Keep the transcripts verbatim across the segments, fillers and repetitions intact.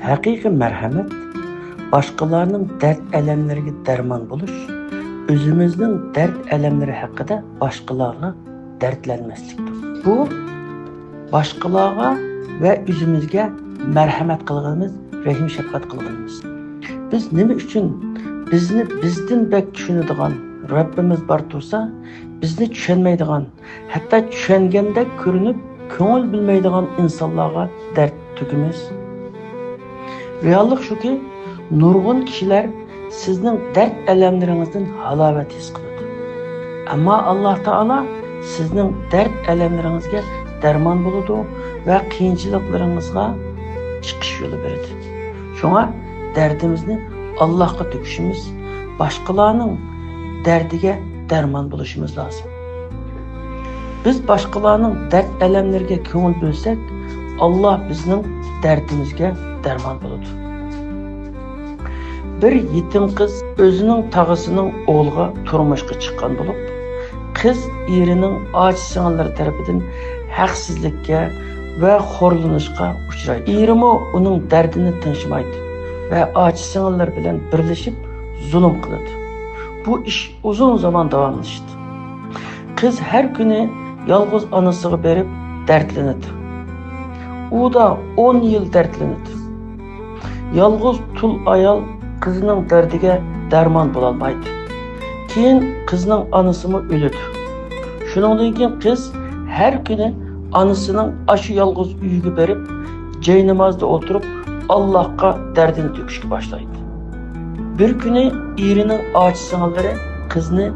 ھەقىقىي مەرھەمەت باشقىلارنىڭ دەرد-ئەلەملىرىگە دەرمان بولۇش، ئۆزىمىزنىڭ دەرد-ئەلەملىرى ھەققىدە باشقىلارغا دەردلەنمەسلىكتۇر. بۇ باشقىلارغا ۋە ئۆزىمىزگە مەرھەمەت قىلغىنىمىز، رەھىم-شەپقەت قىلغىنىمىز. بىز نېمە ئۈچۈن بىزنى بىزدىن بەك چۈشىنىدىغان رەببىمىز بار تۇرسا، بىزنى چۈشەنمەيدىغان، ھەتتا چۈشەنگەندەك كۆرۈنۈپ، كۆڭۈل بۆلمەيدىغان ئىنسانلارغا دەرد تۆكىمىز؟ رېئاللىق شۇكى، نۇرغۇن كىشىلەر سىزنىڭ دەرد-ئەلەملىرىڭىزدىن ھالاۋەت ھېس قىلىدۇ. ئەمما ئاللاھ تائالا سىزنىڭ دەرد-ئەلەملىرىڭىزگە دەرمان بولىدۇ ۋە قىيىنچىلىقلىرىڭىزغا چىقىش يولى بېرىدۇ. شۇڭا دەردىمىزنى ئاللاھقا تۆكۈشىمىز، باشقىلارنىڭ دەردىگە دەرمان بولۇشىمىز لازىم. بىز باشقىلارنىڭ دەرد-ئەلەملىرىگە كۆڭۈل بۆلسەك، ئاللاھ بىزنىڭ دەردىمىزگە دەرمان بولىدۇ. بىر يېتىم قىز ئۆزىنىڭ تاغىسىنىڭ ئوغلىغا تۇرمۇشقا چىققان بولۇپ، قىز ئېرىنىڭ ئاچا-سىڭىللىرى تەرىپىدىن ھەقسىزلىككە ۋە خورلىنىشقا ئۇچرايدۇ. ئېرىمۇ ئۇنىڭ دەردىنى تىڭشىمايدۇ ۋە ئاچا-سىڭىللىرى بىلەن بىرلىشىپ زۇلۇم قىلىدۇ. بۇ ئىش ئۇزۇن زامان داۋاملىشىدۇ. قىز ھەر كۈنى يالغۇز ئانىسىغا بېرىپ دەردلىنىدۇ. ئۇ دا ئون يىل دەردلىنىدۇ. يالغۇز تۇل ئايال قىزىنىڭ دەردىگە دەرمان بولالمايدۇ. كېيىن قىزنىڭ ئانىسىمۇ ئۆلىدۇ. شۇنىڭدىن كېيىن قىز ھەر كۈنى ئانىسىنىڭ ئاشۇ يالغۇز ئۆيىگە بېرىپ، جاينامازدا ئولتۇرۇپ، ئاللاھقا دەردىنى تۆكۈشكە باشلايدۇ. بىر كۈنى ئېرىنىڭ ئاچا-سىڭىللىرى قىزنى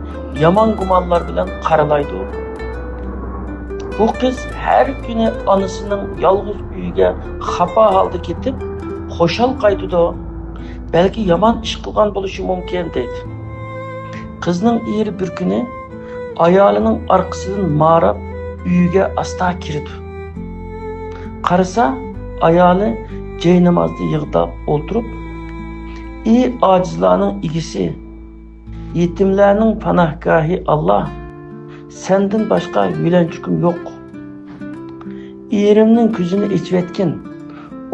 يامان گۇمانلار بىلەن قارىلايدۇ. بۇ قىز ھەر كۈنى ئانىسىنىڭ يالغۇز ئۆيىگە خاپا ھالدا كېتىپ، خۇشال قايتىدۇ. بەلكى يامان ئىش قىلغان بولۇشى مۇمكىن، دەيدۇ. قىزنىڭ ئېرى بىر كۈنى ئايالىنىڭ ئارقىسىدىن ماراپ ئۆيىگە ئاستا كىرىدۇ. قارىسا، ئايالى جاينامازدا يىغلاپ ئولتۇرۇپ، ئى ئاجىزلارنىڭ ئىگىسى، يېتىملەرنىڭ پاناھگاھى ئاللاھ، سەندىن باشقا يۆلەنچۈكۈم يوق. ئېرىمنىڭ كۆزىنى ئېچىۋەتكىن،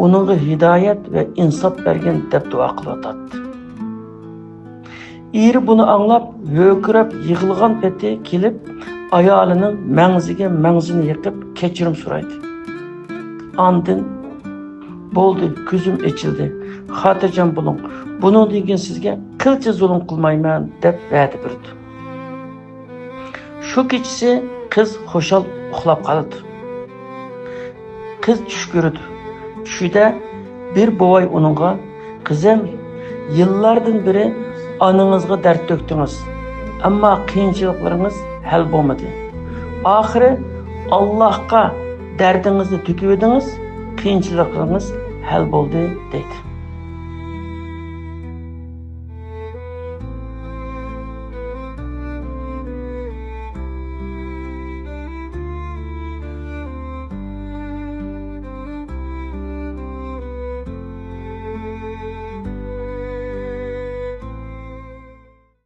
ئۇنىڭغا ھىدايەت ۋە ئىنساپ بەرگىن، دەپ دۇئا قىلىۋاتاتتى. ئېرى بۇنى ئاڭلاپ، ھۆركىرەپ يىغلىغان پېتى كېلىپ، ئايالىنىڭ مەڭزىگە مەڭزىنى يېقىپ، كەچۈرۈم سورايدۇ. ئاندىن، بولدى، كۆزۈم ئېچىلدى، خاتىرجەم بولۇڭ، بۇنىڭدىن كېيىن سىزگە قىلچە زۇلۇم قىلمايمەن، دەپ ۋەدە بېرىدۇ. شۇ كېچىسى قىز خۇشال ئۇخلاپ قالىدۇ. قىز چۈش كۆرىدۇ. چۈشىدە بىر بوۋاي ئۇنىڭغا، قىزىم، يىللاردىن بېرى ئانىڭىزغا دەرد تۆكتىڭىز، ئەمما قىيىنچىلىقلىرىڭىز ھەل بولمىدى. ئاخىرى ئاللاھقا دەردىڭىزنى تۆكۈۋىدىڭىز، قىيىنچىلىقلىرىڭىز ھەل بولدى، دەيدۇ.